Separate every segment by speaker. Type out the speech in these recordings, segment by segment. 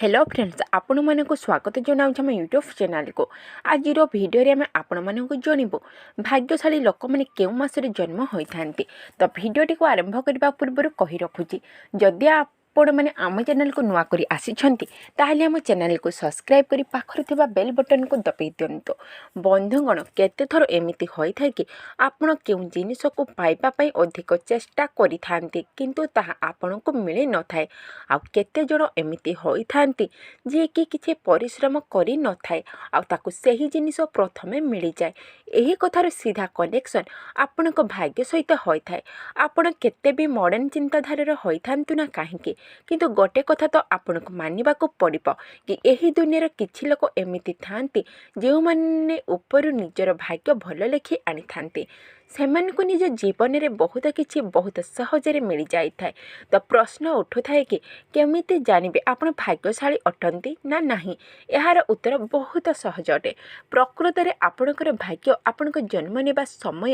Speaker 1: Hello friends, ଆପଣମାନଙ୍କୁ ସ୍ୱାଗତ ଜଣାଉଛି ଆମ ୟୁଟ୍ୟୁବ୍ ଚ୍ୟାନେଲକୁ। ଆଜିର ଭିଡ଼ିଓରେ ଆମେ ଆପଣମାନଙ୍କୁ ଜଣାଇବୁ ଭାଗ୍ୟଶାଳୀ ଲୋକମାନେ କେଉଁ ମାସରେ ଜନ୍ମ ହୋଇଥାନ୍ତି। ତ ଭିଡ଼ିଓଟିକୁ ଆରମ୍ଭ କରିବା ପୂର୍ବରୁ କହି ରଖୁଛି, ଯଦି ଆପଣମାନେ ଆମ ଚ୍ୟାନେଲକୁ ନୂଆ କରି ଆସିଛନ୍ତି, ତାହେଲେ ଆମ ଚ୍ୟାନେଲକୁ ସବସ୍କ୍ରାଇବ୍ କରି ପାଖରେ ଥିବା ବେଲ୍ ବଟନ୍କୁ ଦବାଇ ଦିଅନ୍ତୁ। ବନ୍ଧୁଗଣ, କେତେଥର ଏମିତି ହୋଇଥାଏ କି ଆପଣ କେଉଁ ଜିନିଷକୁ ପାଇବା ପାଇଁ ଅଧିକ ଚେଷ୍ଟା କରିଥାନ୍ତି, କିନ୍ତୁ ତାହା ଆପଣଙ୍କୁ ମିଳିନଥାଏ। ଆଉ କେତେଜଣ ଏମିତି ହୋଇଥାନ୍ତି, ଯିଏକି କିଛି ପରିଶ୍ରମ କରିନଥାଏ ଆଉ ତାକୁ ସେହି ଜିନିଷ ପ୍ରଥମେ ମିଳିଯାଏ। ଏହି କଥାର ସିଧା କନେକ୍ସନ୍ ଆପଣଙ୍କ ଭାଗ୍ୟ ସହିତ ହୋଇଥାଏ। ଆପଣ କେତେ ବି ମଡ଼ର୍ଣ୍ଣ ଚିନ୍ତାଧାରାର ହୋଇଥାନ୍ତୁ ନା କାହିଁକି, କିନ୍ତୁ ଗୋଟେ କଥା ତ ଆପଣଙ୍କୁ ମାନିବାକୁ ପଡ଼ିବ କି ଏହି ଦୁନିଆର କିଛି ଲୋକ ଏମିତି ଥାଆନ୍ତି, ଯେଉଁମାନେ ଉପରୁ ନିଜର ଭାଗ୍ୟ ଭଲ ଲେଖି ଆଣିଥାନ୍ତି। ସେମାନଙ୍କୁ ନିଜ ଜୀବନରେ ବହୁତ କିଛି ବହୁତ ସହଜରେ ମିଳିଯାଇଥାଏ। ତ ପ୍ରଶ୍ନ ଉଠୁଥାଏ କି କେମିତି ଜାଣିବେ ଆପଣ ଭାଗ୍ୟଶାଳୀ ଅଟନ୍ତି ନା ନାହିଁ? ଏହାର ଉତ୍ତର ବହୁତ ସହଜ ଅଟେ। ପ୍ରକୃତରେ ଆପଣଙ୍କର ଭାଗ୍ୟ ଆପଣଙ୍କ ଜନ୍ମ ନେବା ସମୟ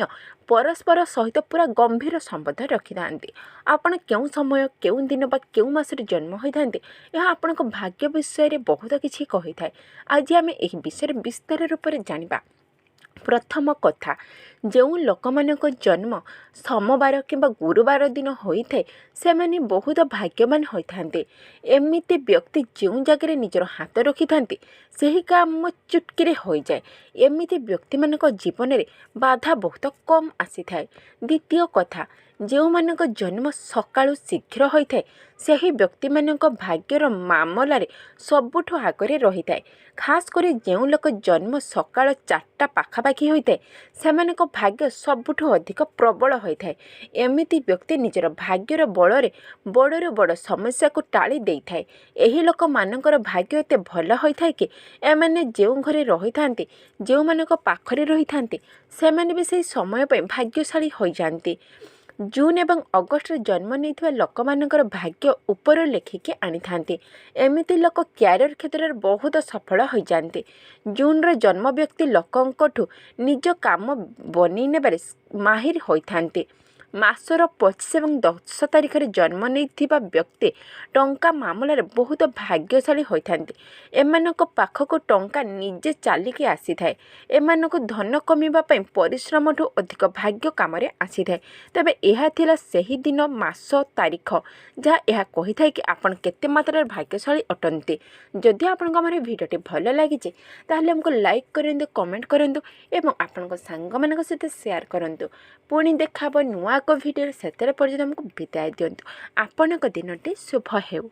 Speaker 1: ପରସ୍ପର ସହିତ ପୁରା ଗମ୍ଭୀର ସମ୍ବନ୍ଧ ରଖିଥାନ୍ତି। ଆପଣ କେଉଁ ସମୟ, କେଉଁ ଦିନ ବା କେଉଁ ମାସରେ ଜନ୍ମ ହୋଇଥାନ୍ତି, ଏହା ଆପଣଙ୍କ ଭାଗ୍ୟ ବିଷୟରେ ବହୁତ କିଛି କହିଥାଏ। ଆଜି ଆମେ ଏହି ବିଷୟରେ ବିସ୍ତାର ରୂପରେ ଜାଣିବା। ପ୍ରଥମ କଥା, ଯେଉଁ ଲୋକମାନଙ୍କ ଜନ୍ମ ସୋମବାର କିମ୍ବା ଗୁରୁବାର ଦିନ ହୋଇଥାଏ, ସେମାନେ ବହୁତ ଭାଗ୍ୟବାନ ହୋଇଥାନ୍ତି। ଏମିତି ବ୍ୟକ୍ତି ଯେଉଁ ଜାଗାରେ ନିଜର ହାତ ରଖିଥାନ୍ତି, ସେହି କାମ ଚୁଟକିରେ ହୋଇଯାଏ। ଏମିତି ବ୍ୟକ୍ତିମାନଙ୍କ ଜୀବନରେ ବାଧା ବହୁତ କମ୍ ଆସିଥାଏ। ଦ୍ୱିତୀୟ କଥା, ଯେଉଁମାନଙ୍କ ଜନ୍ମ ସକାଳୁ ଶୀଘ୍ର ହୋଇଥାଏ, ସେହି ବ୍ୟକ୍ତିମାନଙ୍କ ଭାଗ୍ୟର ମାମଲାରେ ସବୁଠୁ ଆଗରେ ରହିଥାଏ। ଖାସ୍ କରି ଯେଉଁ ଲୋକ ଜନ୍ମ ସକାଳ 4ଟା ପାଖାପାଖି ହୋଇଥାଏ, ସେମାନଙ୍କ ଭାଗ୍ୟ ସବୁଠୁ ଅଧିକ ପ୍ରବଳ ହୋଇଥାଏ। ଏମିତି ବ୍ୟକ୍ତି ନିଜର ଭାଗ୍ୟର ବଳରେ ବଡ଼ରୁ ବଡ଼ ସମସ୍ୟାକୁ ଟାଳି ଦେଇଥାଏ। ଏହି ଲୋକମାନଙ୍କର ଭାଗ୍ୟ ଏତେ ଭଲ ହୋଇଥାଏ କି ଏମାନେ ଯେଉଁ ଘରେ ରହିଥାନ୍ତି, ଯେଉଁମାନଙ୍କ ପାଖରେ ରହିଥାନ୍ତି, ସେମାନେ ବି ସେହି ସମୟ ପାଇଁ ଭାଗ୍ୟଶାଳୀ ହୋଇଯାଆନ୍ତି। ଜୁନ୍ ଏବଂ ଅଗଷ୍ଟରେ ଜନ୍ମ ନେଇଥିବା ଲୋକମାନଙ୍କର ଭାଗ୍ୟ ଉପରୁ ଲେଖିକି ଆଣିଥାନ୍ତି। ଏମିତି ଲୋକ କ୍ୟାରିୟର କ୍ଷେତ୍ରରେ ବହୁତ ସଫଳ ହୋଇଯାଆନ୍ତି। ଜୁନ୍ର ଜନ୍ମ ବ୍ୟକ୍ତି ଲୋକଙ୍କଠୁ ନିଜ କାମ ବନେଇ ନେବାରେ ମାହିର ହୋଇଥାନ୍ତି। ମାସର 25 ଏବଂ 10 ତାରିଖରେ ଜନ୍ମ ନେଇଥିବା ବ୍ୟକ୍ତି ଟଙ୍କା ମାମଲାରେ ବହୁତ ଭାଗ୍ୟଶାଳୀ ହୋଇଥାନ୍ତି। ଏମାନଙ୍କ ପାଖକୁ ଟଙ୍କା ନିଜେ ଚାଲିକି ଆସିଥାଏ। ଏମାନଙ୍କୁ ଧନ କମିବା ପାଇଁ ପରିଶ୍ରମଠୁ ଅଧିକ ଭାଗ୍ୟ କାମରେ ଆସିଥାଏ। ତେବେ ଏହା ଥିଲା ସେହି ଦିନ, ମାସ, ତାରିଖ, ଯାହା ଏହା କହିଥାଏ କି ଆପଣ କେତେ ମାତ୍ରାରେ ଭାଗ୍ୟଶାଳୀ ଅଟନ୍ତି। ଯଦି ଆପଣଙ୍କୁ ଆମର ଭିଡ଼ିଓଟି ଭଲ ଲାଗିଛି, ତାହେଲେ ଆମକୁ ଲାଇକ୍ କରନ୍ତୁ, କମେଣ୍ଟ କରନ୍ତୁ ଏବଂ ଆପଣଙ୍କ ସାଙ୍ଗମାନଙ୍କ ସହିତ ସେୟାର କରନ୍ତୁ। ପୁଣି ଦେଖା ହେବ ନୂଆ ଏକ ଭିଡ଼ିଓରେ। ସେତେବେଳେ ପର୍ଯ୍ୟନ୍ତ ଆମକୁ ବିଦାୟ ଦିଅନ୍ତୁ। ଆପଣଙ୍କ ଦିନଟି ଶୁଭ ହେଉ।